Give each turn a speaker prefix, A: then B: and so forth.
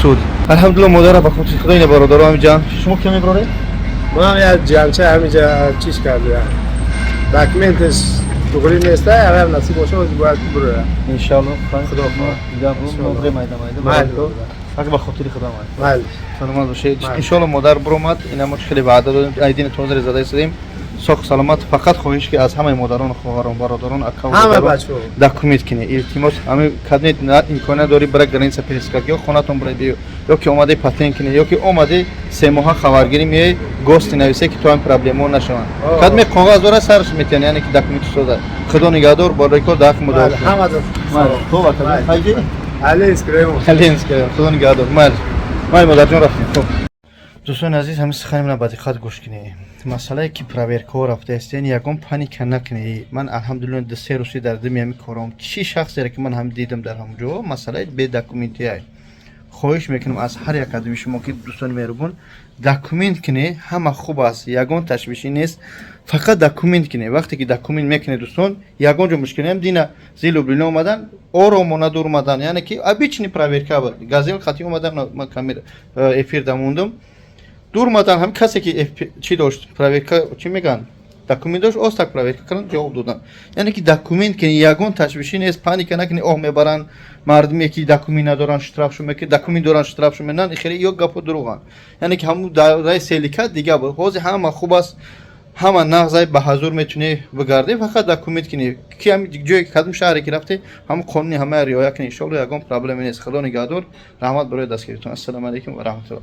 A: Суд, алҳамдулилла, модара ба хотири Худо. Ина, бародаро, ҳамиҷа шумо ки мебароред?
B: Ман як ҷанча ҳамиҷа чиз кардам. Документаш туғри нест, агар насиб боша, оз бояд буроя.
A: Иншалло.
B: Худо хоҳад.
A: Худо майда майда.
B: Майли.
A: Ак, ба хотири Худо, майли.
B: Майли.
A: Саломат бошед.
B: Майли.
A: Иншалло, модар буромад. Ина, мо хеле ваъда додем, айдини тозаре зада истодем. Соқ саломат. Фақат хоҳиш, ки аз ҳамаи модарон, хоҳарон, бародарон, ака,
B: Ҳама бачаҳо.
A: документ кине, илтимос. Ҳами кадме имконият дори, бира граница пересекать, ё хонатон бира биё, ё ки омадаи патент кине, ё ки омадаи 3 моҳа хабаргирӣ меои, ГОСТи нависе, ки то ҳам проблемао нашаванд. Кадме коғаз дора, сарш метиҳанд, яъне ки документи соза. Худо нигаҳдор, барои дар ҳаққи
B: Майли, ҳамада.
A: Хуб, ака.
B: Майли. Аленский район.
A: Ленский. Худо нигаҳдор. Майли, майли, модарҷон, рафтем. Хуб, дӯстони азиз, ҳамин сухани мана ба диққат гӯш кунед. Масъалае ки проверкаҳо рафтаистен, ягон паника накунед. Ман, алҳамдулилла, 2-3 рӯзи дар дими ҳамин кором, чӣ шахсере ки ман ҳам дидам дар ҳамон ҷо, масъалаи бедокументия. Хоҳиш мекунам аз ҳар як адами шумо, ки дӯстони меҳрубон, документ кунед. Ҳама хуб аст, ягон ташвишӣ нест, фақат документ кунед. Вақте ки документ мекунед, дӯстон, ягон ҷо мушкилиам дина зилублино омадан, оромона дур омадан, яъне ки обычный проверка буд. Газел хати омадан, ман камера эфир да мондум, дур омадан. Ҳам касе ки чӣ дошт, проверка чӣ мегӯянд, документ дошт, остак проверка кардан, ҷавоб додан. Яъне ки документ кунед, ягон ташвишӣ нест, паника накунед. Оҳ мебаранд мардуме ки документ надоранд, штрафшо мекунад, документ доранд, штрафшо менан. Хеле ё гапо дурӯғанд. Яъне ки ҳамун давраи селика дига буд, ҳозир ҳама хуб аст, ҳама нағзай, ба ҳазур метунӣ бигардӣ. Фақат документ кунӣ, ки ҳами ҷое, кадом шаҳре ки рафтӣ, ҳамун қонуни ҳамая риоя кунӣ. Иншоалло, ягон проблеме нест. Худо нигаҳдор, раҳмат барои дастгиритон. Ассалому алайкум ва раҳматулло.